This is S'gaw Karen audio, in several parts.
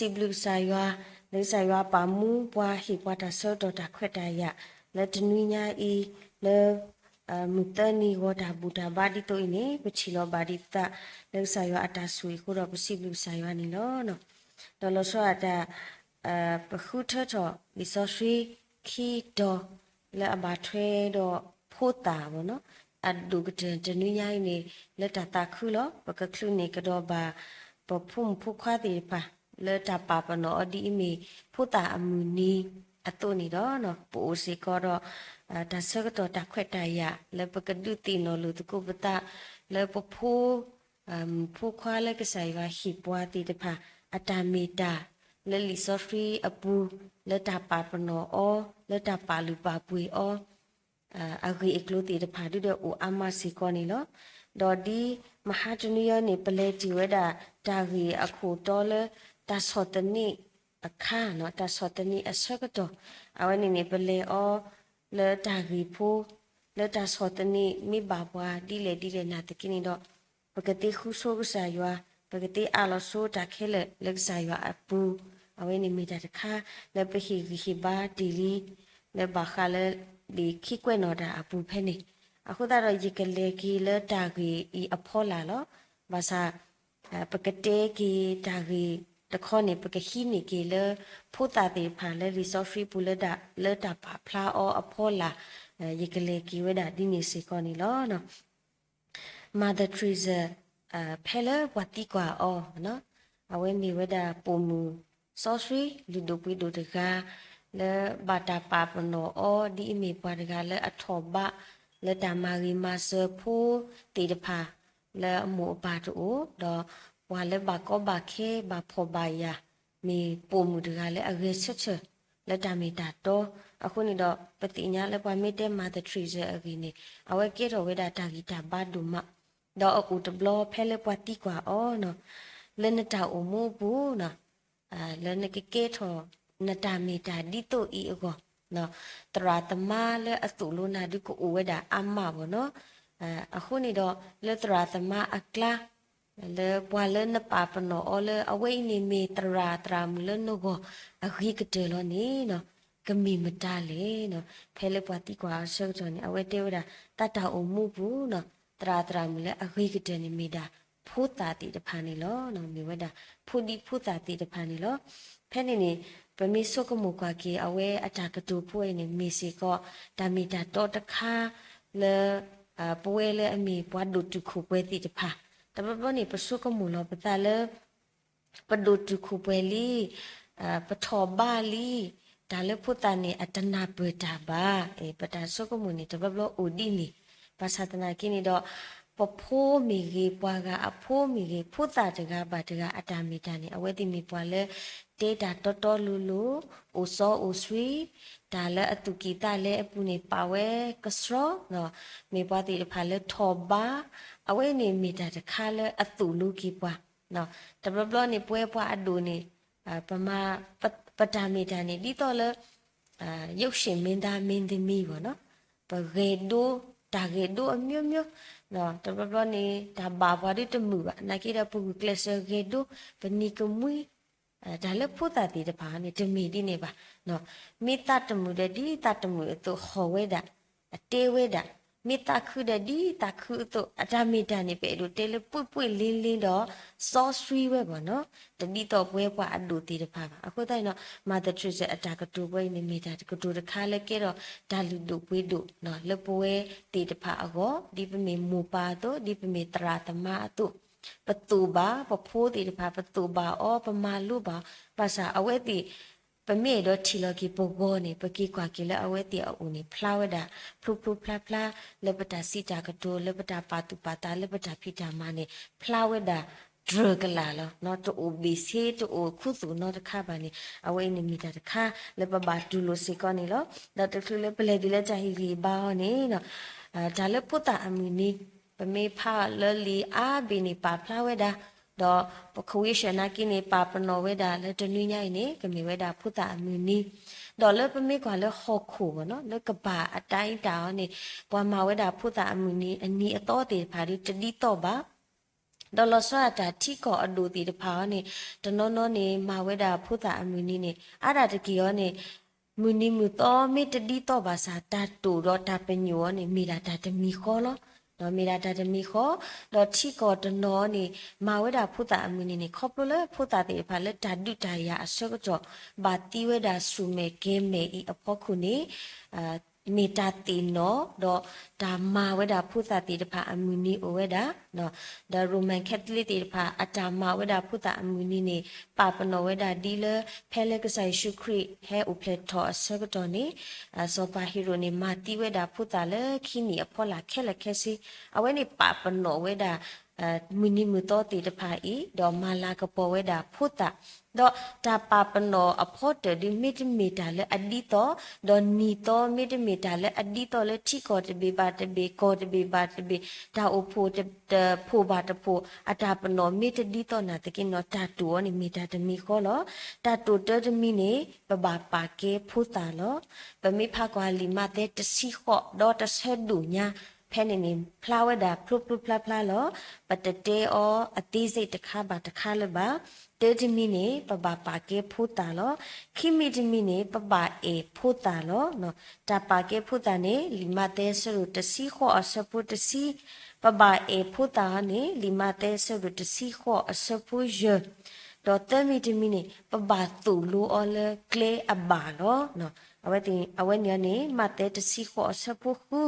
စံးဘျုးကစၢ်ယွၤ, လၢကစၢ်ယွၤပာ်မူပှၤဟ့ၣ်ပှၤတၢ်ဆၢကတီၢ်တၢ်ခွဲးတၢ်ယာ် လၢတနွံညါအံၤ လၢ မုၢ်သၢနံၤဂီၤတၢ်ဘူၣ်တၢ်ဘါဒ်သိးအံၤန့ၣ် ပထံၣ်လီၤဘၣ်ဒံးသး လၢကစၢ်ယွၤအတၢ်ဆိၣ်ဂ့ၤအဃိဒီး ပစံးဘျုးကစၢ်ယွၤန့ၣ်လီၤ. ဒီးလီၤဆီဒၣ်တၢ် ပဃုထၢထီၣ်လံာ်စီဆှံ ခံတီၤ လၢအဘၣ်ထွဲဒီးဖိသၣ်အဂီၢ်န့ၣ်, အဒိၣ်ကတၢၢ်တနွံညါအံၤန့ၣ် လၢတၢ်သးခုလီၤ. ပကချုးန့ၢ်ကဒီးဘၣ် ပဖိမုၣ်ဖိခွါသ့ၣ်တဖၣ် လၢတၢ်ပာ်ပနီၣ်အီၤဒ်အမ့ၢ် ဖိသၣ်အမုၢ်နံၤအသိးန့ၣ်ဒီး ပအိၣ်စ့ၢ်ကီးဒီး တၢ်ဆၢကတီၢ်တၢ်ခွဲးတၢ်ယာ် လၢပကဒုးသ့ၣ်နီၣ်လိာ်သကိးပသး လၢပဖိ မုၣ်ဖိခွါလၢကစၢ်ယွၤဟ့ၣ်ပှၤသ့ၣ်တဖၣ် အတၢ်မ့ၢ်တၢ် လၢလံာ်စီဆှံအပူၤ လၢတၢ်ပာ်ပနီၣ်အီၤ လၢတၢ်ပာ်လုၢ်ပာ်ပှ့ၤအီၤ အဂ့ၢ်အကျိၤသ့ၣ်တဖၣ်ဒုဒီးအိၣ်အါမးစ့ၢ်ကီးန့ၣ်လီၤ. ဒီးဒ်မဟါတနွံအံၤန့ၣ် ပလဲၤတ့ၢ်ဝဲဒၣ်တၢ်ဂ့ၢ်အခိၣ်တီလၢ တၢ်ဆီၣ်သနံးအခါန့ၣ်, တၢ်ဆီၣ်သနံးအဆၢကတီၢ် အဝဲန့ၣ်န့ၣ် ပလဲၤအီၤလၢတၢ်ဂ့ၢ်ဖိ လၢတၢ်ဆီၣ်သနံးမ့ၢ်ဘၣ်ပှၤဒ်လဲၣ်ဒ်လဲၣ်နာ်သက့န့ၣ်ဒီး ပကသ့ဃုဆိကစၢ်ယွၤ, ပကသ့အးလီၤဆိတၢ်ခဲလၢာ်လၢကစၢ်ယွၤအပူၤ, အဝဲန့ၣ်မ့ၢ်တၢ်တခါ လၢပဟ့ၣ်ဂံၢ်ဟ့ၣ်ဘါတ့ၢ်လံ လၢဘၣ်ဃးလၢ ဒ့ၣ်ခံကွဲးနီၣ်တၢ်အပူၤဖဲန့ၣ်, အဃိသတးဒီးယကလဲၤက့ၤလၢတၢ်ဂ့ၢ်အံၤအဖီလာ်လီၤ. ဘၣ်ဆၣ် ပကတဲက့ၤတၢ်ဂ့ၢ်တခီန့ၣ် ပကဟံးန့ၢ်က့ၤလၢ ဖိသၣ်သ့ၣ်တဖၣ်လၢလံာ်စီဆှံပူၤလၢဒၣ် လၢတၢ်ပာ်ဖျါအီၤအဖီလာ်, ယကလဲၤက့ၤဝဲဒၣ်ဒ်န့ၣ်စ့ၢ်ကီးန့ၣ်လီၤ. Mother Teresa ဖဲလၢပှၤသံကွၢ်အီၤ, အဝဲမ့ၢ်ဝဲဒၣ်ပိာ်မုၣ်စီဆှံလုၢ်ဒိၣ်ပှ့ၤဒိၣ်တဂၤ လၢဘၣ်တၢ်ပာ်ပနီၣ်အီၤဒ်အမ့ၢ်ပှၤတဂၤလၢအထီၣ်ဘး လၢတၢ်မၤဂ့ၤမၤစၢၤဖိသ့ၣ်တဖၣ် လၢအမိၢ်အပၢ်တအိၣ်, ဒီးပှၤလၢဘၣ်ကီဘၣ်ခဲဘၣ်ဖှီၣ်ဘၣ်ယာ် မ့ၢ်ပိာ်မုၣ်တဂၤလၢအဂဲၤဆၢထၢၣ် လၢတၢ်မ့ၢ်တၢ်တီ, အဃိန့ၣ်ဒီး ပသ့ၣ်ညါလၢပှၤမ့ၢ်တဲ Mother Teresa အဂ့ၢ်န့ၣ် အဝဲကဲထီၣ်ဝဲဒၣ်တၢ်ဂံၢ်တၢ်ဘါဒိၣ်မး, ဒီးအအိၣ်တဘျီဖဲလၢပှၤသံကွၢ်အီၤန့ၣ်, လၢနတၢ်အိၣ်မူအပူၤန့ၣ် လၢနကကဲထီၣ် နတၢ်မ့ၢ်တၢ်ဒ်သိးအံၤအဂီၢ်, သရၣ်သမါလၢအသိၣ်လိနၤဒုကအိၣ်ဝဲဒၣ်အါမးဘၣ်န့ၣ်, အဃိန့ၣ်ဒီး လၢသရၣ်သမါအကျါ လၢပှၤလၢနပာ်ပနီၣ်အီၤလၢ အဝဲအံၤန့ၣ်မ့ၢ်သရၣ်သရၣ်မုၣ်လၢနဂီၢ်အဂ့ၤကတၢၢ်လီၤန့ၣ် ကမ့ၢ်မတၤလဲၣ်န့ၣ်, ဖဲလၢပှၤသံကွၢ်အီၤဆၢကတီၢ်န့ၣ် အဝဲတဲဝဲဒၣ် တၢ်တၢ်အိၣ်မူပူၤန့ၣ် သရၣ်သရၣ်မုၣ်လၢအဂ့ၤကတၢၢ်န့ၣ်မ့ၢ်ဒၣ် ဖိသၣ်သ့ၣ်တဖၣ်န့ၣ်လီၤ. မ့ၢ်ဝဲဒၣ် ဖိဒံဖိသၣ်သ့ၣ်တဖၣ်န့ၣ်လီၤ. ဖဲန့ၣ်န့ၣ် ပမ့ၢ်ဆိကမိၣ်ကွၢ်က့ၤ အဝဲအတၢ်ကတိၤဖိအံၤန့ၣ် မ့ၢ်စ့ၢ်ကီး တၢ်မ့ၢ်တၢ်တီတခါ လၢ ပဝဲလၢအမ့ၢ်ပှၤဒိၣ်တုာ်ခိၣ်ပှဲၤသ့ၣ်တဖၣ် တဘျီဘျီန့ၣ် ပဆိကမိၣ်လီၤပသးလၢ ပဒိၣ်တုာ်ခိၣ်ပှဲၤလံ, ပထီၣ်ဘးလံ, တၢ်လၢဖိသၣ်န့ၣ် အတနၢ်ပၢၢ်တၢ်ဘၣ်, ပတၢ်ဆိကမိၣ်န့ၣ် တဘျီဘျီအိၣ်ဒ်န့ၣ်, ဘၣ်ဆၣ်သနာ်က့န့ၣ်ဒီး ပဖိမ့ၢ်ဂ့ၤ ပှၤဂၤအဖိမ့ၢ်ဂ့ၤ ဖိသၣ်တဂၤဘၣ်တဂၤအတၢ်မ့ၢ်တၢ်န့ၣ် အဝဲသ့ၣ်မ့ၢ်ပှၤလၢ တဲတၢ်တီတီလိၤလိၤ, အိၣ်စီအိၣ်ဆှံ, တၢ်လၢအသူၣ်ကံၢ်သးလဲအပူၤန့ၣ် ပာ်ဝဲကဆှီ, မ့ၢ်ပှၤသ့ၣ်တဖၣ်လၢထီၣ်ဘး, အဝဲန့ၣ်မ့ၢ်တၢ်တခါလၢအသိၣ်လိက့ၤပှၤ တဘျီဘျီန့ၣ် ပဝဲပှၤအဒိၣ်န့ၣ် ပမၤ ပတၢ်မ့ၢ်တၢ်န့ၣ် ဒ်သိးလၢ ရုပ်ရှင်မင်းသားမင်းသမီး ပေါ့နော်, ပဂဲၤဒိ တၢ်ဂဲၤဒိအမျိုးမျိုး, တဘျီဘျီန့ၣ် တၢ်ဘၣ်ပှၤဒုတမုာ်ဘၣ်, နာ်က့ဒီးပဂုာ်ကျဲးစၢးဂဲၤဒိ ပနံၤကမှံ တၢ်လၢဖိသၣ်သ့ၣ်တဖၣ်န့ၣ် တမ့ၢ်ဒ်န့ၣ်ဘၣ်. မ့ၢ်သးတမုာ်ဒီးဒ်သးတမုာ်အသိး ဟီၣ်ဝဲဒၣ် အတဲဝဲဒၣ်, မ့ၢ်သးခုဒီးဒ်သးခုအသိး အတၢ်မ့ၢ်တၢ်န့ၣ် ပအဲၣ်ဒိးတဲလၢ ပွံ့ပွံ့လ့လ့ ဒီး စီဆှံဝဲ ပေါ့နော်, တဒ်သိးပဝဲပှၤအဒိၣ်သ့ၣ်တဖၣ်ဘၣ်. အဃိသတးန့ၣ် Mother Teresa အတၢ်ကတိၤဝဲအံၤန့ၣ် မ့ၢ်တၢ်ကတိၤတခါလၢကဲထီၣ်တၢ်လုၢ်ဒိၣ်ပှ့ၤဒိၣ် လၢပဝဲသ့ၣ်တဖၣ်အဂီၢ်, ဒ်ပမ့ၢ်မိၢ်ပၢ်အသိး, ဒ်ပမ့ၢ်သရၣ်သမါအသိး, ပသိၣ်ဘၣ် ပဖိသ့ၣ်တဖၣ်, ပသိၣ်ဘၣ်အီၤ, ပမၤလိဘၣ်အီၤ, ဘၣ်ဆၣ်အဝဲသ့ၣ် ပမ့ၢ်အဲၣ်ဒိးထံၣ်လီၤက့ၤပဂီၢ်န့ၣ် ပက့ၤကွၢ်က့ၤလၢအဝဲသ့ၣ်အအိၣ်န့ၣ် ဖျါဝဲဒၣ် ဖျိဖျိဖျါဖျါ လၢပတၢ်စံးတၢ်ကတိၤ, လၢပတၢ်ပာ်သူၣ်ပာ်သး, လၢပတၢ်ဖံးတၢ်မၤန့ၣ် ဖျါဝဲဒၣ်တြၢၤကလာ်လီၤ. တအိၣ်ဘ့ၣ်ဆ့ တအိၣ်ခူသူၣ်နီတခါဘၣ်န့ၣ် အဝဲအံၤန့ၣ်မ့ၢ်တၢ်တခါလၢပဘၣ်တူၢ်လိာ်စ့ၢ်ကီးန့ၣ်လီၤ. ဒီးတချုးလၢပလဲၤဒ်လၢတၢ်ဟ့ၣ်ဂံၢ်ဟ့ၣ်ဘါအီၤန့ၣ် တၢ်လၢဖိသၣ်အမုၢ်နံၤ ပမ့ၢ်ဖးလၢလံာ်အါဘ့ၣ်န့ၣ် ပာ်ဖျါဝဲဒၣ်, ဒီးပ convention နာ်က့န့ၣ် ပာ်ပနီၣ်ဝဲဒၣ်လၢတနွံညါအံၤန့ၣ် ကမ့ၢ်ဝဲဒၣ်ဖိသၣ်အမုၢ်နံၤ, ဒီးလၢပမ့ၢ်ကွၢ်လၢဟီၣ်ခိၣ် ပေါ့နော်, လၢကမ္ဘာ့အတိုင်းအတာ အီၤန့ၣ် ပှၤမၤဝဲဒၣ်ဖိသၣ်အမုၢ်နံၤ အနံၤအသီသ့ၣ်တဖၣ်ဒီး တဒ်သိးဘၣ် ဒီးလီၤဆီဒၣ်တၢ်ထံကီၢ်အဒိၣ်သ့ၣ်တဖၣ်အီၤန့ၣ် တနီၤနီၤန့ၣ် မၤဝဲဒၣ်ဖိသၣ်အမုၢ်နံၤန့ၣ် အါဒၣ်တက့ၢ်အီၤန့ၣ် မုၢ်နံၤမုၢ်သီမ့ၢ်တဒ်သိးဘၣ်ဆၣ် တၢ်တိာ်ဒီးတၢ်ပညိၣ်အီၤန့ၣ် မ့ၢ်ဒၣ်တၢ်တမံၤဃီလီၤ. မ့ၢ်ဒၣ်တၢ်တမံၤဃီ, ဒီးထံကီၢ်တနီၤန့ၣ် မၤဝဲဒၣ်ဖိသၣ်အမုၢ်နံၤန့ၣ် ခီဖျိလၢဖိသၣ်သ့ၣ်တဖၣ်လၢတၢ်ဒုးတၢ်ယၤအဆၢကတီၢ် ဘၣ်သံဝဲဒၣ်ဆူၣ်မဲာ်ကဲၤမဲာ်အံၤအဖီခိၣ်န့ၣ် မ့ၢ်တၢ်သ့ၣ်နီၣ် ဒီးတၢ်မၤဝဲဒၣ်ဖိသၣ်သ့ၣ်တဖၣ်အမုၢ်နံၤအိၣ်ဝဲဒၣ် ဒီး Roman Catholic သ့ၣ်တဖၣ် အတၢ်မၤဝဲဒၣ်ဖိသၣ်အမုၢ်နံၤန့ၣ် ပာ်ပနီၣ်ဝဲဒၣ်ဒ်လၢ ဖဲလၢကစၢ်ယ့ၣ်ၡူးခရံာ်ဟဲအိၣ်ဖျဲၣ်ထီၣ်အဆၢကတီၢ်န့ၣ် စီၤပၤဟ့ၤရိာ်န့ၣ် မၤသံဝဲဒၣ်ဖိသၣ်လၢခံနံၣ်အဖီလာ်ခဲလၢာ်ခဲဆ့, အဝဲန့ၣ်ပာ်ပနီၣ်ဝဲဒၣ် မုၢ်နံၤမုၢ်သီသ့ၣ်တဖၣ်အံၤ ဒီးမၤလၤကပီၤဝဲဒၣ်ဖိသၣ်, ဒီးတၢ်ပာ်ပနီၣ်အဖီတၢၣ်ဒုး မ့တမ့ၢ်တၢ်လၢအဒ်သိး, ဒီးနံၣ်သီမ့တမ့ၢ်တၢ်လၢအဒ်သိးလၢထံကီၢ်တဘ့ၣ်ဘၣ်တဘ့ၣ် ကီၢ်တဘ့ၣ်ဘၣ်တဘ့ၣ် တၢ်အိၣ်ဖှိၣ်တဖှိၣ်ဘၣ်တဖှိၣ် အတၢ်ပနီၣ်မ့ၢ်တဒ်သိးနာ်သက့နီၤ တၢ်တိာ်အီၤန့ၣ်မ့ၢ်တၢ်တမံၤဃီလီၤ. တၢ်တိာ်တၢတမံၤန့ၣ် ပဘၣ်ပာ်ကဲဖိသၣ်လီၤ. ပမ့ၢ်ဖးကွၢ်လံာ်မးသဲတဆံဃိးဒီးတဆၢဒိၣ်ညါ ဖဲန့ၣ်န့ၣ် ဖျါဝဲဒၣ်ဖျိဖျိဖျါဖျါလီၤ. ပတတဲအီၤအသေးစိတ်တခါဘၣ်တခါလၢၤဘၣ်. တၢတမံၤန့ၣ် ပဘၣ်ပာ်ကဲဖိသၣ်လီၤ. ခံမံၤတမံၤန့ၣ် ပဘၣ်အဲၣ်ဖိသၣ်လီၤ. တၢ်ပာ်ကဲဖိသၣ်န့ၣ် လံာ်မးသဲအဆၢဒိၣ်တဆံဃိးအဆၢဖိတဆံ, ပဘၣ်အဲၣ်ဖိသၣ်အီၤန့ၣ် လံာ်မးသဲအဆၢဒိၣ်တဆံဃိးအဆၢဖိယဲၢ်, ဒီးသၢမံၤတမံၤန့ၣ် ပဘၣ်သိၣ်လိအီၤလၢကျဲအဘၣ်လီၤ. အဝဲသ့ၣ် အဝဲန့ၣ်န့ၣ် မးသဲတဆံဃိးအဆၢဖိဃု,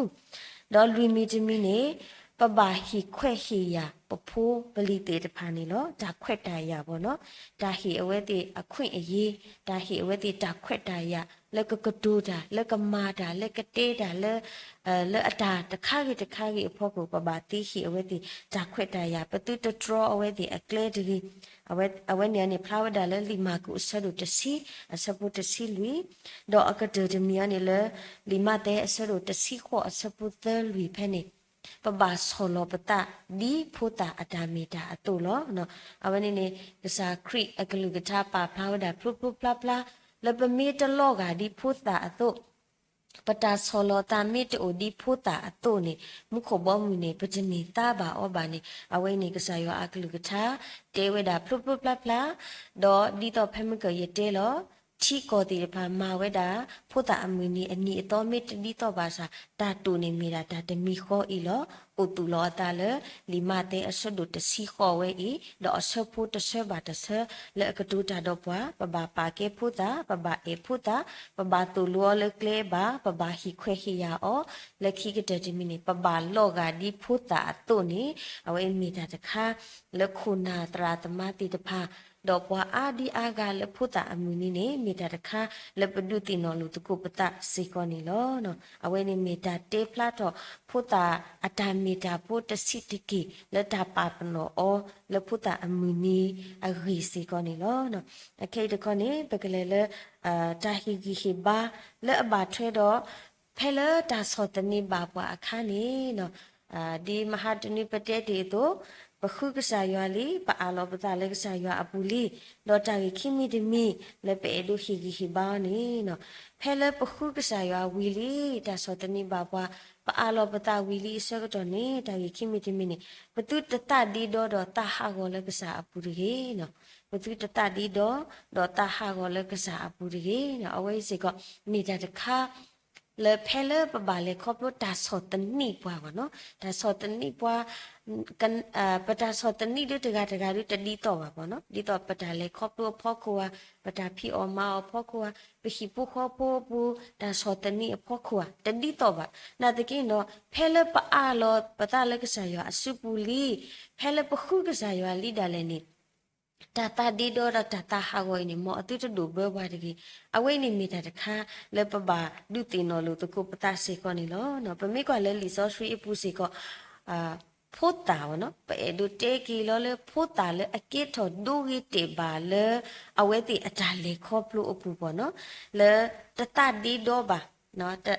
ဒီးလွံၢ်မံၤတမံၤန့ၣ် ပဘၣ်ဟ့ၣ်ခွဲးဟ့ၣ်ယာ်ပဖိပလံၤသ့ၣ်တဖၣ်န့ၣ်လီၤ. တၢ်ခွဲးတၢ်ယာ်ဘၣ်နီၤ, တၢ်ဟ့ၣ်အဝဲသ့ၣ်အခွင့်အရေး, တၢ်ဟ့ၣ်အဝဲသ့ၣ်တၢ်ခွဲးတၢ်ယာ် လၢကကတိၤတၢ် လၢကမၤတၢ် လၢကတဲတၢ် လၢ လၢအတၢ်တခါဂ့ၤတခါဂ့ၤအဖီခိၣ် ပဘၣ်သ့ဟ့ၣ်အဝဲသ့ၣ် တၢ်ခွဲးတၢ်ယာ် ပသုတတြီအဝဲသ့ၣ်အကျဲတဂ့ၤ. အဝဲန့ၣ်န့ၣ် ဖျါဝဲဒၣ်လၢလံာ်မၢ်ကူးအဆၢဒိၣ်တဆံ အဆၢဖိတဆံလွံၢ်, ဒီးအကတၢၢ်တမံၤအီၤန့ၣ်လၢ လံာ်မးသဲအဆၢဒိၣ်တဆံဃိးအဆၢဖိသၢလွံၢ်ဖဲန့ၣ် ပဘၣ်ဆီၣ်လီၤပသးဒ်ဖိသၣ်အတၢ်မ့ၢ်တၢ်အသိးလီၤ. အဝဲန့ၣ်န့ၣ် ကစၢ်ခရံာ်အကလုၢ်ကထါပာ်ဖျါဝဲဒၣ်ဖျိဖျိဖျါဖျါ လၢပမ့ၢ်တလီၤဂာ်ဒ်ဖိသၣ်အသိး ပတၢ်ဆီၣ်လီၤသးမ့ၢ်တအိၣ်ဒ်ဖိသၣ်အသိးန့ၣ် မူခိၣ်ဘီမုၢ်န့ၣ် ပတန့ၢ်သါဘၣ်အီၤဘၣ်န့ၣ် အဝဲအံၤန့ၣ် ကစၢ်ယွၤအကလုၢ်ကထါ တဲဝဲဒၣ်ဖျိဖျိဖျါဖျါ, ဒီးဒ်သိးဖဲမုၢ်ကၢၢ်ယတဲလီၤ ထံကီၢ်သ့ၣ်တဖၣ်မၤဝဲဒၣ် ဖိသၣ်အမုၢ်နံၤအနံၤအသီမ့ၢ်တဒ်သိးဘၣ်ဆၣ် တၢ်တိာ်န့ၣ်မ့ၢ်ဒၣ်တၢ်တမံၤဃီအံၤလီၤ. အိၣ်သူၣ်လီၤအသးလၢ လံာ်မးသဲအဆၢဒိၣ်တဆံဃိးဝဲအံၤ ဒီးအဆၢဖိတဆၢဘၣ်တဆၢ လၢအကတိၤတၢ်ဒီးပှၤ ပဘၣ်ပာ်ကဲဖိသၣ်, ပဘၣ်အဲၣ်ဖိသၣ်, ပဘၣ်သိၣ်လိအီၤလၢကျဲအဘၣ်, ပဘၣ်ဟ့ၣ်ခွဲးဟ့ၣ်ယာ်အီၤ, လၢခံကတၢၢ်တမံၤန့ၣ် ပဘၣ်လီၤဂာ်ဒ်ဖိသၣ်အသိးန့ၣ် အဝဲအံၤမ့ၢ်တၢ်တခါ လၢခိၣ်နၢ်သရၣ်သမါသ့ၣ်တဖၣ် ဒီးပှၤအါဒံအါဂၤလၢဖိသၣ်အမုၢ်နံၤန့ၣ် မ့ၢ်တၢ်တခါ လၢပဒုးသ့ၣ်နီၣ်လိာ်သကိးပသးစ့ၢ်ကီးန့ၣ်လီၤ. အဝဲန့ၣ်မ့ၢ်တၢ်တဲဖျါထီၣ် ဖိသၣ်အတၢ်မ့ၢ်တၢ်ဖိတဆံးတက့ၢ် လၢတၢ်ပာ်ပနီၣ်အီၤ လၢဖိသၣ်အမုၢ်နံၤအဂ့ၢ်စ့ၢ်ကီးန့ၣ်လီၤ. အခဲအံၤတခီန့ၣ် ပကလဲၤလၢ တၢ်ဟ့ၣ်ဂံၢ်ဟ့ၣ်ဘါ လၢအဘၣ်ထွဲဒီး ဖဲလၢတၢ်ဆီၣ်သနံးဘၣ်ပှၤအခါန့ၣ် ဒ်မဟါတနွံပတဲတ့ၢ်အသိး ပဃုကစၢ်ယွၤလံ, ပအးလီၤပသးလၢကစၢ်ယွၤအပူၤလံ, ဒီးတၢ်ဂ့ၢ်ခံမံၤတမံၤ လၢပအဲၣ်ဒိးဟ့ၣ်ဂံၢ်ဟ့ၣ်ဘါအီၤန့ၣ် ဖဲလၢပဃုကစၢ်ယွၤဝံၤလံ, တၢ်ဆီၣ်သနံးဘၣ်ပှၤ, ပအးလီၤပသးဝံၤလံအဆၢကတီၢ်န့ၣ် တၢ်ဂ့ၢ်ခံမံၤတမံၤန့ၣ် ပသုတသးဒ့ဒီဒီးသးဟးဂီၤလၢကစၢ်အပူၤတဂ့ၤ. ပသုတသးဒ့ဒီ ဒီးသးဟးဂီၤလၢကစၢ်အပူၤတဂ့ၤ. အဝဲအံၤစ့ၢ်ကီး မ့ၢ်တၢ်တခါ လၢဖဲလၢပဘၣ်လဲၤခီဖျိတၢ်ဆီၣ်သနံးပှၤဘၣ်နီၤ, တၢ်ဆီၣ်သနံးပှၤ ပတၢ်ဆီၣ်သနံးဒ်တဂၤတဂၤဒ်တဒ်သိးဘၣ်ဘၣ်နီၤ, ဒ်သိးပတၢ်လဲၤခီဖျိအဖီခိၣ်ဧါ, ပတၢ်ဖံးအီၣ်မၤအီၣ်အဖီခိၣ်ဧါ, ပဟံၣ်ဖိဃီဖိအပူၤ တၢ်ဆီၣ်သနံးအဖီခိၣ်ဧါ, တဒ်သိးဘၣ်. နာ်သက့ဒီး ဖဲလၢပအးလီၤပသးလၢကစၢ်ယွၤအစုပူၤလံ, ဖဲလၢပဃုကစၢ်ယွၤလံဒၣ်လဲာ်န့ၣ် တၢ်သးဒ့ဒီဒီးတၢ်သးဟးဂီၤအံၤန့ၣ် မ်အသုတဒိၣ်ဘၢပှၤတဂ့ၤ. အဝဲအံၤန့ၣ်မ့ၢ်တၢ်တခါ လၢပဘၣ်ဒုးသ့ၣ်နီၣ်လိာ်သကိးပသးစ့ၢ်ကီးန့ၣ်လီၤ. ပမ့ၢ်ကွၢ်လၢလံာ်စီဆှံအပူၤစ့ၢ်ကီး ဖိသၣ်ဘၣ်နီၤ, ပအဲၣ်ဒိးတဲက့ၤလီၤလၢဖိသၣ်လၢအကဲထီၣ်ဒိဂ့ၤတဲာ်ဘၣ်လၢ အဝဲသ့ၣ်အတၢ်လဲၤခီဖျိအပူၤဘၣ်နီၤ, လၢတသးဒ့ဒီဘၣ်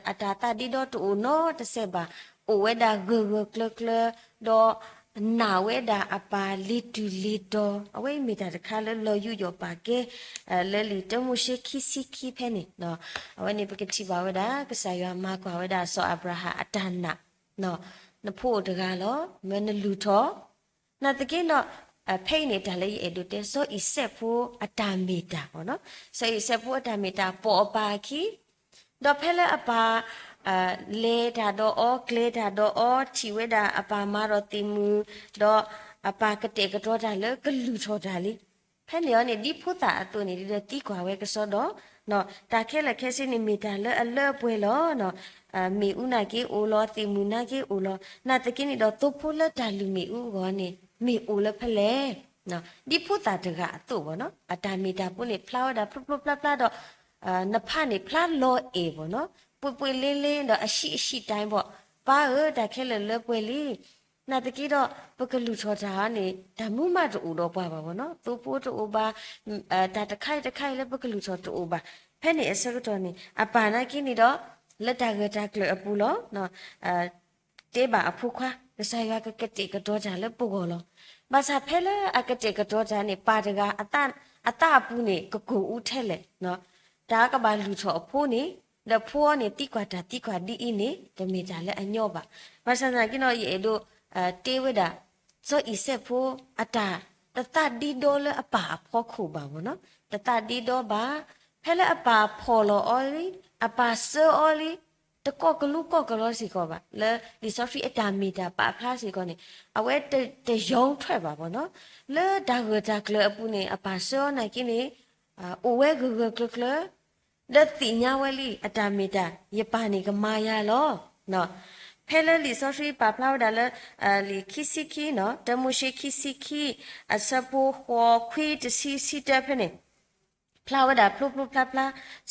အတၢ်သးဒ့ဒီတအိၣ်နီတစဲးဘၣ်, အိၣ်ဝဲဒၣ်ဂၢၢ်ဂၢၢ်ကျၢၤကျၢၤ, ဒီးနာ်ဝဲဒၣ်အပၢ်လ့ၤတုၤလ့ၤတီၤ, အဝဲအံၤမ့ၢ်တၢ်တခါလၢလီၤယူးယီၣ်ပာ်ကဲ လၢလံာ်တၢမိၤၡ့ခံဆံခံဖဲန့ၣ်, အဝဲန့ၣ်ပကထံၣ်ဘၣ်ဝဲဒၣ် ကစၢ်ယွၤမၤကွၢ်ဝဲဒၣ်စီၤအၤဘြၤဟၣ်အတၢ်နာ်, နဖိအိၣ်တဂၤလီၤ, မၢနလူၤထီၣ် နာ်သက့ဒီး ဖဲအံၤန့ၣ် တၢ်လၢယအဲၣ်ဒိးတဲ စီၤအံၤစဲးဖိအတၢ်မ့ၢ်တၢ်ဘၣ်နီၤ, စီၤအံၤစဲးဖိအတၢ်မ့ၢ်တၢ် ပိာ်အပၢ်အခံ ဒီးဖဲလၢအပၢ် လဲၤတၢ်ဒီးအီၤ ကျဲၤတၢ်ဒီးအီၤ ထံၣ်ဝဲဒၣ်အပၢ်မၤဒီးသ့ၣ်မုၢ်, ဒီးအပၢ်ကတဲာ်ကတီၤတၢ်လၢကလုၢ်ထီၣ်တၢ်လံ. ဖဲန့ၣ်အီၤန့ၣ် ဒ်ဖိသၣ်အသိးန့ၣ် ဒ်ဒီးသံကွၢ်ဝဲကစီဒီး, တၢ်ခဲလၢာ်ခဲဆ့န့ၣ် မ့ၢ်တၢ်လၢအလၢအပှဲၤလီၤ. မ့ၣ်အူနာ်က့အိၣ်လီၤ, သ့ၣ်မုၢ်နာ်က့အိၣ်လီၤ. နာ်သက့န့ၣ်ဒီး သိဖိလၢတၢ်လုၢ်မ့ၣ်အူအဂီၢ်န့ၣ် မ့ၢ်အိၣ်လၢဖဲလဲၣ်. ဒ်ဖိသၣ်တဂၤအသိးဘၣ်နီၤ, အတၢ်မ့ၢ်တၢ်ဖိန့ၣ် ဖျါဝဲဒၣ်ဖျိဖျိဖျါဖျါဒီး နဖးန့ၣ် ဖျါလီၤအဲၣ်ဘၣ်နီၤ, ပှ့ၤပှ့ၤလ့လ့ဒီးအဆံးအဆံးတၢ်ဘၣ်, ပၢ်ဧၢ တၢ်ခဲလၢာ်လၢပှဲၤလံ. နာ်သက့ဒီး ပကလုၢ်ထီၣ်တၢ်န့ၣ် တၢ်မူမးတအိၣ်ဒီးပှၤဘၣ်ဘၣ်နီၤ, သိဖိတအိၣ်ဘၣ်, တၢ်တခါအံၤတခါအံၤလၢပကလုၢ်ထီၣ်တအိၣ်ဘၣ်. ဖဲန့ၣ်အဆၢကတီၢ်န့ၣ် အပၢ်နာ်က့န့ၣ်ဒီး လၢတၢ်ဂၢၢ်တၢ်ကျၢၤအပူၤလီၤ. တဲဘၣ်အဖိခွါ, ကစၢ်ယွၤကကတဲာ်ကတီၤတၢ်လၢပဂီၢ်လီၤ. ဘၣ်ဆၣ်ဖဲလၢအကတဲာ်ကတီၤတၢ်န့ၣ် ပၢ်တဂၤ အသးအပူၤန့ၣ် ကကိၢ်အူထဲလဲၣ်, တၢ်ကဘၣ်လုၢ်ထီၣ်အဖိန့ၣ်, ဒီးဖိအီၤန့ၣ် သံကွၢ်တၢ်သံကွၢ်ဒ်အံၤန့ၣ် တမ့ၢ်တၢ်လၢအညီဘၣ်. ဘၣ်ဆၣ်သနာ်က့ဒီး ယအဲၣ်ဒိး တဲဝဲဒၣ် စီၤအံၤစဲးဖိအတၢ် တသးဒ့ဒီလၢအပၢ်အဖီခိၣ်ဘၣ်ဘၣ်နီၤ, တသးဒ့ဒီဘၣ်. ဖဲလၢအပၢ်ဖီၣ်လီၤအီၤလံ, အပၢ်စၢအီၤလံ, တကီၢ်ကလူကီၢ်ကလီစ့ၢ်ကီးဘၣ်, လၢလံာ်စီဆှံအတၢ်မ့ၢ်တၢ်ပာ်ဖျါစ့ၢ်ကီးန့ၣ် အဝဲတယီထွဲဘၣ်ဘၣ်နီၤ. လၢတၢ်ဂၢၢ်တၢ်ကျၢၤအပူၤန့ၣ် အပၢ်စၢအီၤနာ်က့န့ၣ် အိၣ်ဝဲဂၢၢ်ဂၢၢ်ကျၢၤကျၢၤ ဒီးသ့ၣ်ညါဝဲလံ အတၢ်မ့ၢ်တၢ် ယပၢ်န့ၣ်ကမၤယၤလီၤ. ဖဲလၢလံာ်စီဆှံပာ်ဖျါဝဲဒၣ်လၢ လံာ်ခံဆံခံနီၤ, တၢမိၤၡ့ခံဆံခံ အဆၢဖိဃိး ခွံ တဆံ ဆံတၢဖဲန့ၣ် ဖျါဝဲဒၣ်ဖျိဖျိဖျါဖျါ,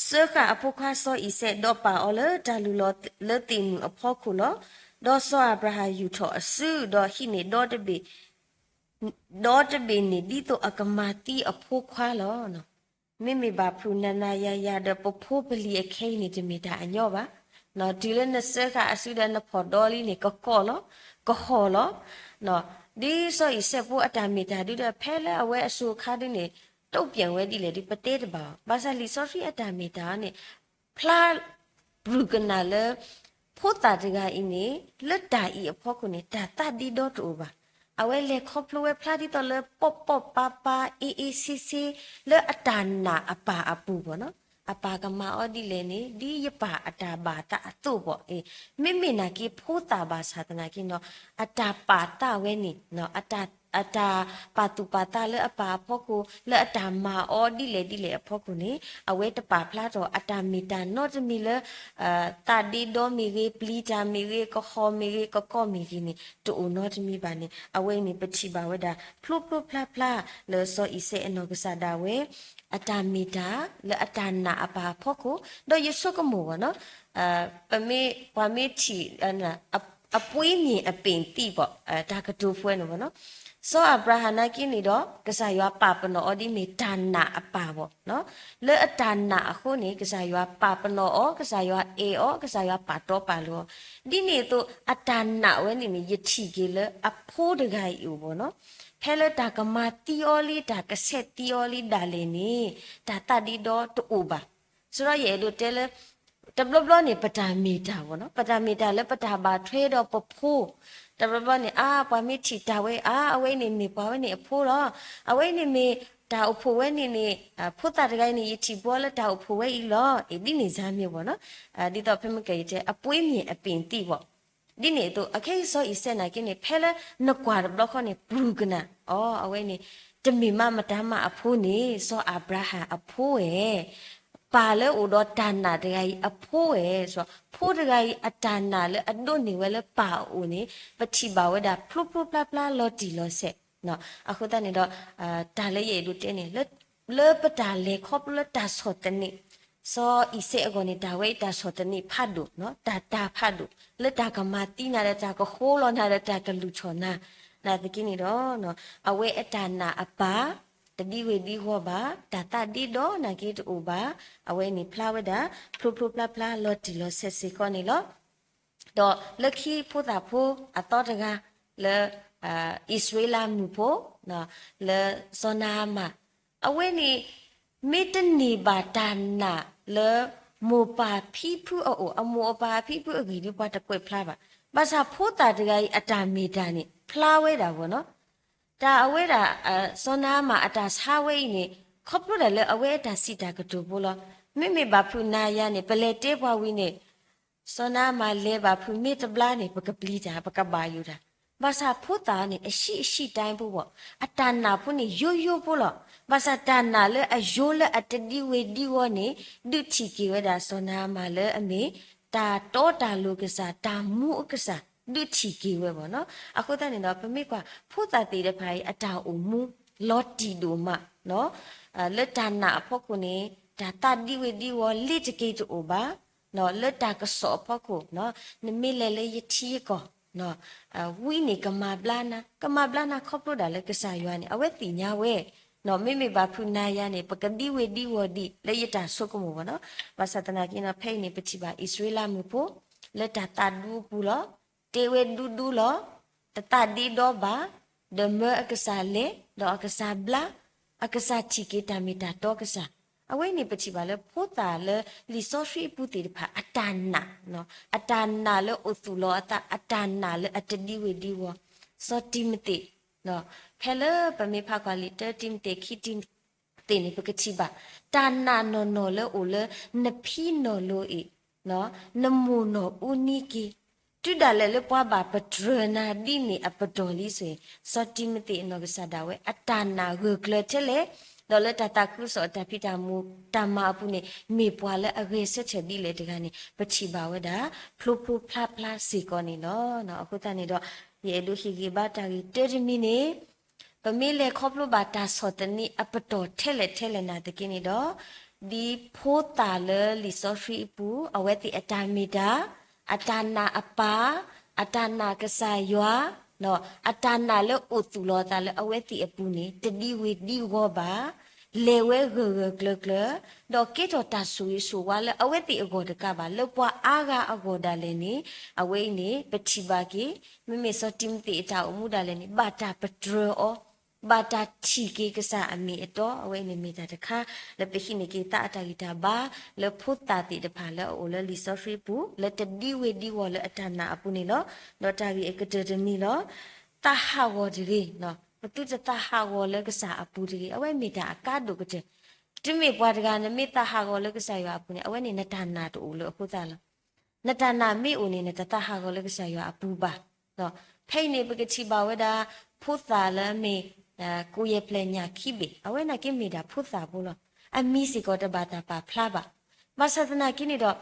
စၢဃာ်အဖိခွါစီၤအံၤစဲး ဒီးပာ်အီၤလၢတၢ်လုၢ်လီၤလၢသ့ၣ်မုၢ်အဖီခိၣ်လီၤ. ဒီးစီၤအၤဘြၤဟၣ်ယူာ်ထီၣ်အစု ဒီးဟံးန့ၢ်ဒီတဘ့ၣ် ဒီတဘ့ၣ်န့ၣ် ဒ်သိးအကမၤသံအဖိခွါလီၤ. မ့မ့ၢ်ဘၣ်ဖုးနၤနၤယၤယၤဒီး ပဖိပလံၤအခဲအံၤန့ၣ် တမ့ၢ်တၢ်အညီဘၣ်. တုၤလၢနစၢဃာ်အစုဒီးနဖီၣ်ဒီလံန့ၣ် ကကီၢ်လီၤ, ကဟီၣ်လီၤ. ဒ်စီၤအံၤစဲးဖိအတၢ်မ့ၢ်တၢ်ဒုဒီး ဖဲလၢအဝဲအစိၤအခါဒုန့ၣ် တုံ့ပြန်ဝဲဒ်လဲၣ်ဒု ပတဲတဘၣ်ဘၣ်. ဘၣ်ဆၣ်လံာ်စီဆှံအတၢ်မ့ၢ်တၢ်န့ၣ် ဖျါ ပျုၢ်ကနၣ်လၢ ဖိသၣ်တဂၤအံၤန့ၣ် လၢတၢ်အံၤအဖီခိၣ်န့ၣ် တၢ်သးဒ့ဒီတအိၣ်ဘၣ်. အဝဲလဲၤခီဖျိဝဲဖျါဒ်သိးလၢ ပီၣ်ပီၣ်ပၤပၤ အ့အ့ဆ့ဆ့ လၢအတၢ်နာ်အပၢ်အပူၤဘၣ်နီၤ. အပၢ်ကမၤအီၤဒ်လဲၣ်န့ၣ် ဒ်ယပၢ်အတၢ်ဘၣ်သးအသိးဘၣ်အံၤ, မ့မ့ၢ်နာ်က့ဖိသၣ်ဘၣ်ဆၣ်သနာ်က့နီၤ အတၢ်ပာ်သးဝဲန့ၣ် အတၢ်ပာ်သူၣ်ပာ်သးလၢအပၢ်အဖီခိၣ် လၢအတၢ်မၤအီၤဒ်လဲၣ်ဒ်လဲၣ်အဖီခိၣ်န့ၣ် အဝဲတပာ်ဖျါထီၣ်အတၢ်မ့ၢ်တၢ်နီတမံၤလၢ သးဒ့ဒီမ့ၢ်ဂ့ၤ, ပျံၤတၢ်မ့ၢ်ဂ့ၤ, ကဟီၣ်မ့ၢ်ဂ့ၤ, ကကီၢ်မ့ၢ်ဂ့ၤန့ၣ် တအိၣ်နီတမံၤဘၣ်န့ၣ် အဝဲန့ၣ် ပထံၣ်ဘၣ်ဝဲဒၣ် ဖျိဖျိဖျါဖျါ လၢစီၤအံၤစဲးအနီၢ်ကစၢ်ဒၣ်ဝဲ အတၢ်မ့ၢ်တၢ် လၢအတၢ်နာ်အပၢ်အဖီခိၣ် ဒီးယဆိကမိၣ်ဘၣ်နီၤ ပမ့ၢ် ပှၤမ့ၢ်ထံၣ် အပှ့ၤမ့ၢ်အပ့ၢ်သံဘၣ် တၢ်ကတိၤဖဲန့ၣ်ဘၣ်နီၤ စီၤအၤဘြၤဟၣ်နာ်က့န့ၣ်ဒီး ကစၢ်ယွၤပာ်ပနီၣ်အီၤဒ်မ့ၢ်တၢ်နာ်အပၢ်ဘၣ်နီၤ လၢအတၢ်နာ်အဃိန့ၣ် ကစၢ်ယွၤပာ်ပနီၣ်အီၤ ကစၢ်ယွၤအဲၣ်အီၤ ကစၢ်ယွၤပာ်တီပာ်လိၤအီၤ ဒ်န့ၣ်အသိး အတၢ်နာ်ဝဲန့ၣ်န့ၣ် ယထံၣ်က့ၤလၢအဖိတဂၤအံၤအိၣ်ဘၣ်နီၤ ဖဲလၢတၢ်ကမၤသံအီၤလံ တၢ်ကဆဲးသံအီၤလံဒၣ်လဲာ်န့ၣ် တၢ်သးဒ့ဒီတအိၣ်ဘၣ် ဆိုတော့ ယအဲၣ်ဒိးတဲလၢ တဘျီဘျီန့ၣ် ပတၢ်မ့ၢ်တၢ်ဘၣ်နီၤ ပတၢ်မ့ၢ်တၢ်လၢပတၢ်ဘၣ်ထွဲဒီးပဖိ တဘျီဘျီန့ၣ် အါ ပှၤမ့ၢ်ထံၣ်တၢ်ဝဲ အါ အဝဲအံၤန့ၣ်မ့ၢ်ပှၤဝဲန့ၣ်အဖိလီၤ အဝဲအံၤန့ၣ်မ့ၢ်တၢ်အိၣ်ဖှိၣ်ဝဲန့ၣ်န့ၣ် ဖိသၣ်တဂၤအံၤန့ၣ် ယထံၣ်ဘှီလၢတၢ်အိၣ်ဖှိၣ်ဝဲအံၤလီၤ အံၤဒ်န့ၣ်စါမ့ၢ်ဘၣ်နီၤ ဒ်သိးဖဲမ့ၢ်ကယတဲ အပှ့ၤမ့ၢ်အပ့ၢ်သံဘၣ် ဒ်န့ၣ်အသိး အခဲအံၤစီၤအံၤစဲးနာ်က့န့ၣ် ဖဲလၢနကွၢ်တဘျီဃီန့ၣ် ပျုၢ်ကနၣ် အီ အဝဲန့ၣ် တမ့ၢ်မးမတၤမးအဖိန့ၣ် စီၤအၤဘြၤဟၣ်အဖိဝဲ ပၢ်လၢအိၣ်ဒီးတၢ်နာ်တဂၤအံၤအဖိဝဲ ဖိတဂၤအံၤအတၢ်နာ်လၢအဒိးန့ၢ်ဝဲလၢပၢ်အအိၣ်န့ၣ် ပထံၣ်ဘၣ်ဝဲဒၣ်ဖျိဖျိဖျါဖျါလီၤတံၢ်လီၤဆဲး အဃိသတးန့ၣ်ဒီး တၢ်လၢယအဲၣ်ဒိးတဲန့ၣ် လၢပတၢ်လဲၤခီဖျိလၢတၢ်ဆီၣ်သနံး စီၤအံၤစဲးအဂီၢ်န့ၣ် တၢ်ဝဲအံၤတၢ်ဆီၣ်သနံးဖးဒိၣ် တၢ်တၢ်ဖးဒိၣ် လၢတၢ်ကမၤသံနၤဒီးတၢ်ကဃိလီၤနၤဒီးတၢ်ကလုၢ်ထီၣ်နၤ နာ်သက့န့ၣ်ဒီး အဝဲအတၢ်နာ်အပၢ် တဒံဝ့ၤဒံဝီၤဘၣ် တၢ်သးဒ့ဒီနာ်က့တအိၣ်ဘၣ် အဝဲန့ၣ်ဖျါဝဲဒၣ် ဖျိဖျိဖျါဖျါလီၤတံၢ်လီၤဆဲးစ့ၢ်ကီးန့ၣ်လီၤ. ဒီးလၢခံဖိသၣ်ဖိအသီတဂၤ လၢ အံၣ်စရ့လးမုၣ်ဖိ လၢစီၤနၤအမၣ် အဝဲန့ၣ် မ့ၢ်တန့ၢ်ဘၣ်တၢ်နာ်လၢ မိၢ်ပၢ်ဖံဖုအအိၣ် အမိၢ်အပၢ်ဖံဖုအဂ့ၢ်ဒီးပှၤတကွဲးဖျါဘၣ်. ဘၣ်ဆၣ်ဖိသၣ်တဂၤအံၤအတၢ်မ့ၢ်တၢ်န့ၣ် ဖျါဝဲဒၣ်ဘၣ်နီၤ တၢ်အဝဲဒၣ် စီၤနၤအမၣ်အတၢ်ဆါဝဲအံၤန့ၣ် ခီဖျိဒၣ်လၢအဝဲအတၢ်စံးတၢ်ကတိၤဖိလီၤ. မ့မ့ၢ်ဘၣ်ဖုးနၤယၤန့ၣ် ပလဲၤတဲပှၤဝံၤန့ၣ် စီၤနၤအမၣ်လဲၤဘၣ်ဖုးမ့ၢ်တဘျါန့ၣ် ပကပျံၤတၢ် ပကဘၣ်ယိၣ်တၢ်. ဘၣ်ဆၣ်ဖိသၣ်န့ၣ် အဆံးအဆံးတၢ်ဖိဘၣ်, အတၢ်နာ်ဖိန့ၣ် ယိယိဖိလီၤ. ဘၣ်ဆၣ်တၢ်နာ်လၢအယိလၢအတဒံဝ့ၤဒံဝီၤန့ၣ် ဒုးထံၣ်က့ၤဝဲဒၣ်စီၤနၤအမၣ်လၢအမ့ၢ် တၢ်တီတၢ်လိၤကစၢ် တၢ်မူအကစၢ် ဒုးထံၣ်က့ၤဝဲဘၣ်နီၤ. အဃိသတးန့ၣ်ဒီး ပမ့ၢ်ကွၢ် ဖိသၣ်သ့ၣ်တဖၣ်အံၤ အတၢ်အိၣ်မူ လီၤတံၢ်ဒိၣ်မး လၢတၢ်နာ်အဖီခိၣ်န့ၣ် တၢ်သးဒံဝ့ၤဒံဝီၤ လ့ၤတက့ၤတအိၣ်ဘၣ်, လၢတၢ်ကစီၣ်အဖီခိၣ် နမ့ၢ်လဲၤလၢယထံယကီၢ် ဝံန့ၣ်ကမၤဘျါနၤ, ကမၤဘျါနၤခီဖျိဒၣ်လၢကစၢ်ယွၤန့ၣ် အဝဲသ့ၣ်ညါဝဲ, မ့မ့ၢ်ဘၣ်ဖုးနၤယၤန့ၣ် ပကဒံဝ့ၤဒံဝီၤဒံးလၢယတၢ်ဆိကမိၣ်ဘၣ်နီၤ. ဘၣ်ဆၣ်သနာ်က့နီၤ ဖဲအံၤန့ၣ် ပထံၣ်ဘၣ်အံၣ်စရ့လးမုၣ်ဖိ လၢတၢ်သးဒူအပူၤလီၤ. တဲဝဲဒူဒူလီၤ. တသးဒ့ဒီဘၣ်, ဒီးမၢအကစၢ်လဲၤ, ဒီးအကစၢ်ဘျါ, အကစၢ်ထံၣ်က့ၤတၢ်မ့ၢ်တၢ်တီကစၢ်. အဝဲန့ၣ်ပထံၣ်ဘၣ်လၢဖိသၣ်လၢလံာ်စီဆှံအပူၤသ့ၣ်တဖၣ် အတၢ်နာ်, အတၢ်နာ်လၢအိၣ်သူၣ်လီၤအသး, အတၢ်နာ်လၢအတဒံဝ့ၤဒံဝီၤ. စီၤတံၤမသ့း ဖဲလၢပမ့ၢ်ဖးကွၢ်လံာ်တၢတံၤမသ့း ခံတံၤမသ့းန့ၣ် ပကထံၣ်ဘၣ် တၢ်နာ်နီၢ်နီၢ်လၢအိၣ်လၢနဖံနီၢ်လိၤအံၤ, နမိၢ်နီၢ်အူနံက့ၤ, တုၤဒၣ်လဲာ်လၢပှၤဘၣ်ပတြၢၤနၤဒ်န့ၣ်အပတီၢ်လံစ့ၢ်, စီၤတံၤမသ့းအနီၢ်ကစၢ်ဒၣ်ဝဲ အတၢ်နာ်ဂၢၢ်ကျၢၤထဲလဲၣ်, ဒီးလၢတၢ်သးခုကစီၣ်အတၢ်ဖံးတၢ်မူတၢ်မၤအပူၤန့ၣ် မ့ၢ်ပှၤလၢအဂဲၤဆၢထၢၣ်ဒ်လဲၣ်တဂၤန့ၣ် ပထံၣ်ဘၣ်ဝဲဒၣ် ဖျိဖျိဖျါဖျါစ့ၢ်ကီးန့ၣ်လီၤ. အဃိသတးန့ၣ်ဒီး ယအဲၣ်ဒိးဟ့ၣ်ဂံၢ်ဘါတၢ်ဂ့ၢ်တၢတမံၤန့ၣ် ပမ့ၢ်လဲၤခီဖျိဘၣ်တၢ်ဆီၣ်သနံးအပတီၢ်ထဲလဲၣ်ထဲလဲၣ်နာ်သက့န့ၣ်ဒီး, ဒ်ဖိသၣ်လၢလံာ်စီဆှံအပူၤ အဝဲသ့ၣ်အတၢ်မ့ၢ်တၢ်, အတၢ်နာ်အပၢ်, အတၢ်နာ်ကစၢ်ယွၤ, အတၢ်နာ်လၢအိၣ်သူၣ်လီၤအသးလၢအဝဲသ့ၣ်အပူၤန့ၣ် တဒံဝ့ၤဒံဝီၤဘၣ်, လဲၤဝဲဂၢၢ်ဂၢၢ်ကျၢၤကျၢၤ, ဒီးကဲထီၣ်တၢ်ဆိၣ်ဂ့ၤဆိၣ်ဝါလၢအဝဲသ့ၣ်အဂီၢ်တကးဘၣ် လၢပှၤအါဂၤအဂီၢ်ဒၣ်လဲာ်န့ၣ် အဝဲအံၤန့ၣ် ပထံၣ်ဘၣ်က့ၤ မ့မ့ၢ်စီၤတံၤမသ့းအတၢ်အိၣ်မူဒၣ်လဲာ်န့ၣ် ဘၣ်တၢ်ပတြၢၤအီၤ, ဘၣ်တၢ်ထံၣ်က့ၤကစၢ်အမ့ၢ်အတီ, အဝဲအံၤန့ၣ်မ့ၢ်တၢ်တခါ လၢပဟံးန့ၢ်က့ၤသးအတၢ်ဂံၢ်တၢ်ဘါ လၢဖိသၣ်သ့ၣ်တဖၣ်လၢအအိၣ်လၢလံာ်စီဆှံအပူၤ လၢတဒံဝ့ၤဒံဝီၤလၢအတၢ်နာ်အပူၤန့ၣ်လီၤ. ဒီးတၢ်ဂ့ၢ်အကတၢၢ်တမံၤလီၤ. သးဟးဂီၤတဂ့ၤ, ပသုတသးဟးဂီၤလၢကစၢ်အပူၤတဂ့ၤ, အဝဲမ့ၢ်တၢ်အကါဒိၣ်ကတၢၢ်. တမ့ၢ်ပှၤတဂၤ နမ့ၢ်သးဟးဂီၤလၢကစၢ်ယွၤအပူၤန့ၣ် အဝဲန့ၣ်နတၢ်နာ်တအိၣ်လၢအဃိသတးလီၤ. နတၢ်နာ်မ့ၢ်အိၣ်န့ၣ် နတသးဟးဂီၤလၢကစၢ်ယွၤအပူၤဘၣ်. ဖဲအံၤန့ၣ် ပကထံၣ်ဘၣ်ဝဲဒၣ် ဖိသၣ်လၢအမ့ၢ် ကိၣ်ယဲၢ်ဖျဲၣ်ညၣ်ခံဘ့ၣ်, အဝဲနာ်က့မ့ၢ်ဒၣ်ဖိသၣ်ဖိလီၤ. အမံၤစ့ၢ်ကီးတဘၣ်တၢ်ပာ်ဖျါဘၣ်. ဘၣ်ဆၣ်သနာ်က့န့ၣ်ဒီး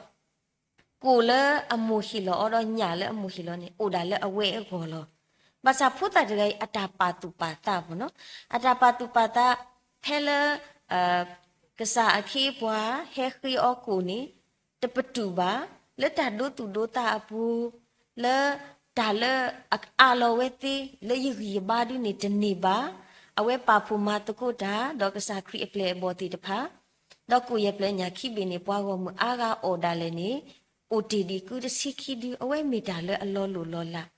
ကိၣ်လၢအမိၢ်ဟ့ၣ်လီၤအီၤဒီးညၣ်လၢအမိၢ်ဟ့ၣ်လီၤန့ၣ် အိၣ်ဒၣ်လၢအဝဲအဂီၢ်လီၤ. ဘၣ်ဆၣ်ဖိသၣ်တဂၤအံၤ အတၢ်ပာ်သူၣ်ပာ်သးဘၣ်နီၤ, အတၢ်ပာ်သူၣ်ပာ်သး ဖဲလၢ ကစၢ်အခ့အပှၤ ဟဲဃ့အီၤကိၣ်န့ၣ် တပတုာ်ဘၣ်, လၢတၢ်ဒိသူၣ်ဒိသးအပူၤ, လၢတၢ်လၢအအးလီၤဝဲသ့ လၢယဂံၢ်ယဘါဒုန့ၣ်တန့ၢ်ဘၣ်. အဝဲပာ်ဖှိၣ်မၤသကိးတၢ် ဒီးကစၢ်ခရံာ်အပျဲၢ်အဘီၣ်သ့ၣ်တဖၣ်, ဒီးကိၣ်ယဲၢ်ဖျဲၣ်ညၣ်ခံဘ့ၣ်န့ၣ် ပှၤဂီၢ်မုၢ်အါဂၤအီၣ်ဒၣ်လဲာ်န့ၣ် အိၣ်တ့ၢ်ဒံးကုတဆံခံဒု, အဝဲမ့ၢ်တၢ်လၢအလီၤလိၢ်လီၤလး.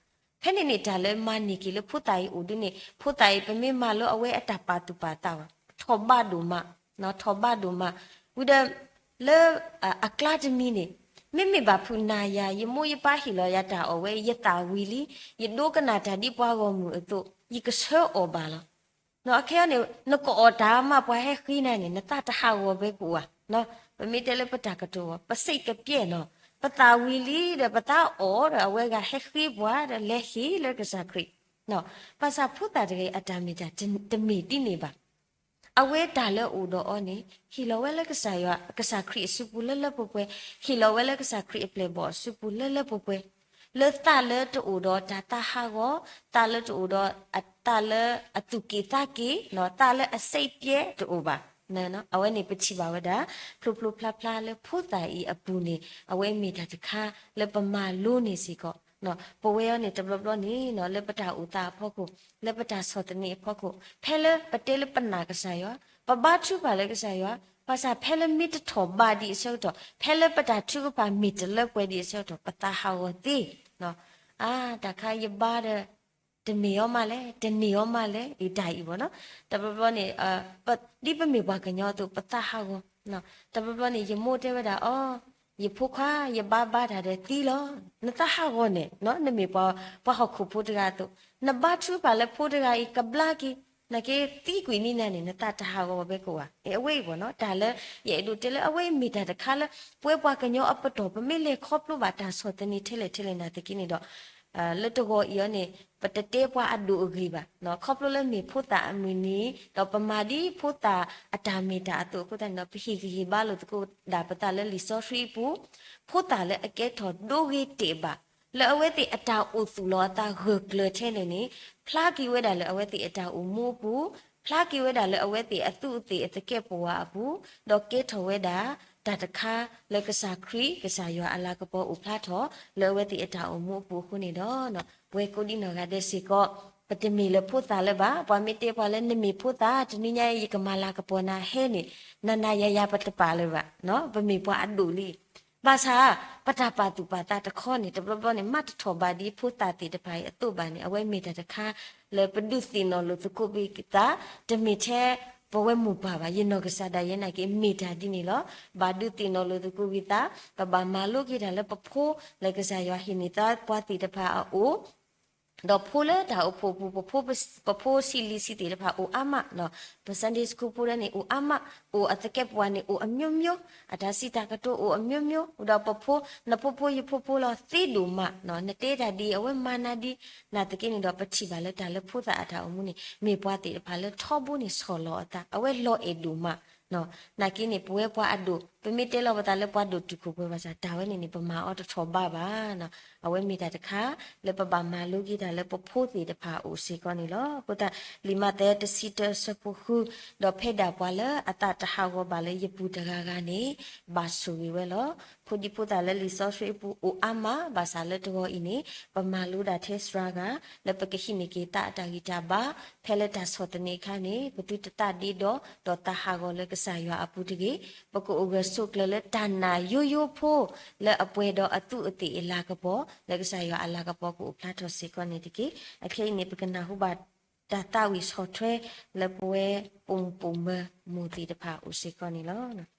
ဖဲန့ၣ်န့ၣ် တၢ်လၢမၤန့ၢ်က့ၤလၢဖိသၣ်အံၤအိၣ်ဒုန့ၣ် ဖိသၣ်အံၤ ပမ့ၢ်မၤလၢအဝဲအတၢ်ပာ်သူၣ်ပာ်သးဘၣ် ထီၣ်ဘးဒိၣ်မး, ထီၣ်ဘးဒိၣ်မး. ဝံၤဒီး လၢအကျါတမံၤန့ၣ် မ့မ့ၢ်ဘၣ်ဖုးနၤယၤ ယမိၢ်ယပၢ်ဟ့ၣ်လီၤယၤတၢ်အီၣ်ဝဲ ယသၣ်ဝံၤလံ, ယဒိကနၣ်တၢ်ဒ်ပှၤဂီၢ်မုၢ်အသိး ယကဆၢအီၣ်ဘၣ်လီၤ. အခဲအံၤန့ၣ် နကအီၣ်တၢ်မး ပှၤဟဲဃ့နၤန့ၣ် နသးတဟးဂီၤဘၣ်ကိၣ်ဧါ. ပမ့ၢ်တဲလၢပတၢ်ကတိၤဘၣ် ပစ့ၣ်ကပျဲၢ်နီၤ, ပသၣ်ဝံၤလံဒီး ပသးအီၣ်ဒီး အဝဲဂၤဟဲဃ့ပှၤဒီး လဲၤဟ့ၣ်လၢကစၢ်ခရံာ်. ဘၣ်ဆၣ်ဖိသၣ်တဂၤအံၤ အတၢ်မ့ၢ်တၢ်တမ့ၢ်ဒ်န့ၣ်ဘၣ်. အဝဲတၢ်လၢအအိၣ်ဒီးအီၤန့ၣ် ဟ့ၣ်လီၤဝဲလၢကစၢ်ယွၤ ကစၢ်ခရံာ်အစုပူၤလၢလၢပှဲၤပှဲၤ, ဟ့ၣ်လီၤဝဲလၢကစၢ်ခရံာ်အပျဲၢ်ဘီၣ်အစုပူၤလၢလၢပှဲၤပှဲၤ, လၢသးလၢတအိၣ်ဒီးတၢ်သးဟးဂီၤ, သးလၢတအိၣ်ဒီး သးလၢအသူၣ်က့ၣ်သးက့ၣ်, သးလၢအစ့ၣ်ကပျဲၢ်တအိၣ်ဘၣ်. အဝဲန့ၣ်ပထံၣ်ဘၣ်ဝဲဒၣ် ဖျိဖျိဖျါဖျါလၢဖိသၣ်အံၤအပူၤန့ၣ် အဝဲမ့ၢ်တၢ်တခါလၢပမၤလိန့ၢ်စ့ၢ်ကီး ပဝဲအံၤန့ၣ် တဘျီဘျီန့ၣ် လၢပတၢ်အိၣ်သးအဖီခိၣ်, လၢပတၢ်ဆီၣ်သနံးအဖီခိၣ်, ဖဲလၢပတဲလၢပနာ်ကစၢ်ယွၤ, ပဘါထုကဖၣ်လၢကစၢ်ယွၤ, ဘၣ်ဆၣ်ဖဲလၢမ့ၢ်တထီၣ်ဘးဒံးအဆၢကတီၢ်, ဖဲလၢပတၢ်ထုကဖၣ်မ့ၢ်တလၢပှဲၤဒံးအဆၢကတီၢ် ပသးဟးဂီၤသ့. အါ, တၢ်ခါယဘါဒီး တမ့ၢ်အီၤမးလဲၣ်, တန့ၢ်အီၤမးလဲၣ်, အံၤတၢ်အံၤဘၣ်နီၤ. တဘျီဘျီန့ၣ် ဒ်ပမ့ၢ်ပှၤကညီအသိး ပသးဟးဂီၤ, တဘျီဘျီန့ၣ် ယမိၢ်တဲဝဲဒၣ်အီၤ ယဖိခွါ ယဘါဘါတၢ်ဒီးသံလီၤ. နသးဟးဂီၤန့ၣ် နမ့ၢ်ပှၤ ပှၤဟီၣ်ခိၣ်ဖိတဂၤအသိး, နဘါထုကဖၣ်လၢဖိတဂၤအံၤ ကဘျါက့ၤ နာ်က့သံကွံာ်နံၤနၤန့ၣ် နသးတဟးဂီၤဘၣ်ဘဲကိးဘၣ်. အဝဲအံၤဘၣ်နီၤ တၢ်လၢယအဲၣ်ဒိးတဲလၢ အဝဲအံၤမ့ၢ်တၢ်တခါလၢ ပဝဲပှၤကညီအပတီၢ် ပမ့ၢ်လဲၤခီဖျိဘၣ်တၢ်ဆီၣ်သနံးထဲလဲၣ်ထဲလဲၣ်နာ်သက့န့ၣ်ဒီး လၢတဂီၤအံၤအံၤန့ၣ် ပတတဲပှၤအဒိၣ်အဂ့ၢ်ဘၣ်. ခီဖျိလၢမ့ၢ်ဖိသၣ်အမုၢ်နံၤ ဒီးပမၤဒ်ဖိသၣ်အတၢ်မ့ၢ်တၢ်အသိးအဃိသတးန့ၣ်ဒီး ပဟ့ၣ်ဂံၢ်ဟ့ၣ်ဘါလိာ်သကိးဒၣ်ပသးလၢလံာ်စီဆှံအပူၤ ဖိသၣ်လၢအကဲထီၣ်ဒိဂ့ၤတဲာ်ဘၣ် လၢအဝဲသ့ၣ်အတၢ်အိၣ်သူၣ်လီၤအသးဂၢၢ်ကျၢၤထဲလဲၣ်န့ၣ် ဖျါက့ၤဝဲဒၣ်လၢအဝဲသ့ၣ်အတၢ်အိၣ်မူအပူၤ, ဖျါက့ၤဝဲဒၣ်လၢအဝဲသ့ၣ်အသူးအသ့ၣ်အသကဲးပဝးအပူၤ, ဒီးကဲထီၣ်ဝဲဒၣ် တၢ်တခါလၢကစၢ်ခရံာ် ကစၢ်ယွၤအလၤကပီၤအိၣ်ဖျါထီၣ် လၢအဝဲသ့ၣ်အတၢ်အိၣ်မူအပူၤအဃိန့ၣ်ဒီး ပဝဲကိးဒံနီၢ်ဂၤဒဲးစ့ၢ်ကီး ပတမ့ၢ်လၢဖိသၣ်လၢၤဘၣ်. ပှၤမ့ၢ်တဲပှၤလၢနမ့ၢ်ဖိသၣ် တနံၤညါအံၤ ယကမၤလၤကပီၤနၤဟဲန့ၣ် နၤနၤယၤယၤပတပာ်လၢၤဘၣ်. ပမ့ၢ်ပှၤအဒိၣ်လံ ဘၣ်ဆၣ် ပတၢ်ပာ်သူၣ်ပာ်သးတခီန့ၣ် တဘျီဘျီန့ၣ် မၤတထီၣ်ဘးဒ်ဖိသၣ်သ့ၣ်တဖၣ်အံၤအသိးဘၣ်န့ၣ် အဝဲမ့ၢ်တၢ်တခါ လၢပဒုးသ့ၣ်နီၣ်လိာ်သကိးက့ၤသး တမ့ၢ်ထဲပဝဲမိၢ်ပၢ်ဘၣ်. ယနီၢ်ကစၢ်ဒၣ်ယဲနာ်က့ မ့ၢ်တၢ်ဒ်န့ၣ်လီၤ. ဘၣ်ဒုးသ့ၣ်နီၣ်လိာ်သကိးက့ၤသး ပဘၣ်မၤလိက့ၤတၢ်လၢပဖိ လၢကစၢ်ယွၤဟ့ၣ်န့ၢ်သးပှၤသ့ၣ်တဖၣ်အအိၣ် ဒီးဖိလၢတၢ်အိၣ်ဖှိၣ်အပူၤ ပဖိဆံးလံၤဆံးသ့ၣ်တဖၣ်အိၣ်အါမး, ပ Sunday School ဖိလၢန့ၣ်အိၣ်အါမး, အိၣ်အသကဲးပဝးန့ၣ်အိၣ်အမျိုးမျိုး, အတၢ်စံးတၢ်ကတိၤအိၣ်အမျိုးမျိုး, ဒီးပဖိ နဖိဖိယဖိဖိလီၤသ့ဒိၣ်မး, နတဲတၢ်ဒ်အံၤ အဝဲမၤနၤဒ် နာ်သက့န့ၣ်ဒီး ပထံၣ်ဘၣ်လၢတၢ်လၢဖိသၣ်အတၢ်အိၣ်မူန့ၣ် မ့ၢ်ပှၤသ့ၣ်တဖၣ်လၢထီဘိန့ၣ်ဆီၣ်လီၤအသး အဝဲလီၤအဲၣ်ဒိၣ်မး နာ်က့န့ၣ် ပဝဲပှၤအဒိၣ် ပမ့ၢ်တဲလီၤပသးလၢပှၤဒိၣ်တုာ်ခိၣ်ပှဲၤဘၣ်ဆၣ် တၢ်ဝဲန့ၣ်န့ၣ် ပမၤအီၤတထီၣ်ဘးဘၣ်. အဝဲမ့ၢ်တၢ်တခါ လၢပဘၣ်မၤလိက့ၤတၢ်လၢပဖိသ့ၣ်တဖၣ်အအိၣ်စ့ၢ်ကီးန့ၣ်လီၤ. အဃိသတး လံာ်မးသဲတဆံတၢအဆၢဖိဃု, ဒီးဖဲဒၣ်ပှၤလၢအသးတဟးဂီၤဘၣ်လၢယပူၤတဂၤဂၤန့ၣ် ဘၣ်ဆိၣ်ဂ့ၤဝဲလီၤ. ဖိဒံဖိသၣ်လၢလံာ်စီဆှံအပူၤအိၣ်အါမး ဘၣ်ဆၣ်လၢတဂီၤအံၤန့ၣ် ပမၤလိဒၣ်ထဲစှၤဂၤ လၢပကဟံးန့ၢ်က့ၤသးအတၢ်ဂံၢ်တၢ်ဘါ ဖဲလၢတၢ်ဆီၣ်သနံးအခါန့ၣ် ပသုတသးဒ့ဒီ ဒီးသးဟးဂီၤလၢကစၢ်ယွၤအပူၤတဂ့ၤ. ပကအိၣ်ဂၢၢ်ဆိးကျၢၤလၢတၢ်နာ်ယိယိဖိ လၢအပှဲၤဒီးအသူးအသ့ၣ်အလၤကပီၤ လၢကစၢ်ယွၤအလၤကပီၤကအိၣ်ဖျါထီၣ်စ့ၢ်ကီးန့ၣ်တက့ၢ်. အခဲအံၤန့ၣ် ပကနၢ်ဟူဘၣ်တၢ်သးဝံၣ်ဆီၣ်ထွဲ လၢပဝဲပိာ်မုၣ်ပိာ်မၢၤမိၢ်သ့ၣ်တဖၣ်အအိၣ်စ့ၢ်ကီးန့ၣ်လီၤ.